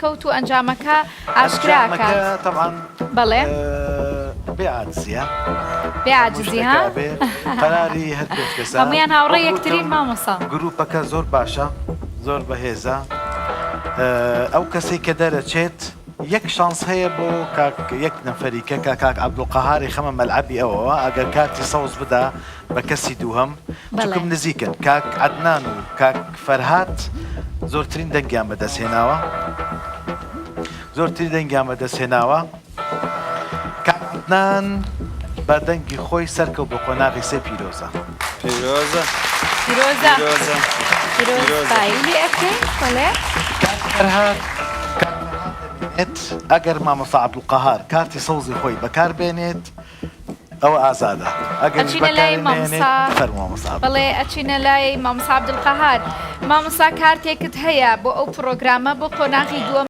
هەڵکەوت و ئەنجامەکە ئاشکرا ئەنجامەکە ئەکات. تەبعەن بەڵێ. بێ عاجزیە. بێ عاجزی ها؟ شتەکە بێ قەراری هەر پێنج کەسە. هەموویان هاوڕێی وەک یەکترین وتم مامۆستا. گروپەکە زۆر باشە زۆر بەهێزە ئەو کەسەی کە دەرەچێت یەک شانس هەیە بۆ کاک یەک نەفەری کە کە کاک عەبدولقەهاری خەمە مەلعەبی ئەوەوە ئەگەر کارتی سەوز بدا بە کەسی دووهەم بەڵێ. چونکم نزیکن کاک عەدنان و کاک فەرهاد زۆرترین دەنگیان بەدەست هێناوە زۆرترین دەنگیان بەدەست هێناوە کاک عەدنان بە دەنگی خۆی سەرکەوت بۆ قۆناغی سێ پیرۆزە. پیرۆزە. پیرۆزە. پیرۆزە. پیرۆز پیرۆزە. بایی لێ ئەکەین بەڵێ. کاک فەرهاد کاک فەرهاد دەبینێت ئەگەر مامۆستا عەبدولقەهار کارتی سەوزی خۆی بەکار بێنێت ئەوە ئازادە ئەگەریش ئەچینە لای بەکاری نەیەنێت مامۆستا فەرموو مامۆستا بەڵێ عەبدولقەهار. ئەچینە لای مامۆستا عەبدولقەهار مامۆستا کارتێکت هەیە بۆ ئەو پڕۆگرامە بۆ قۆناغی دووەم.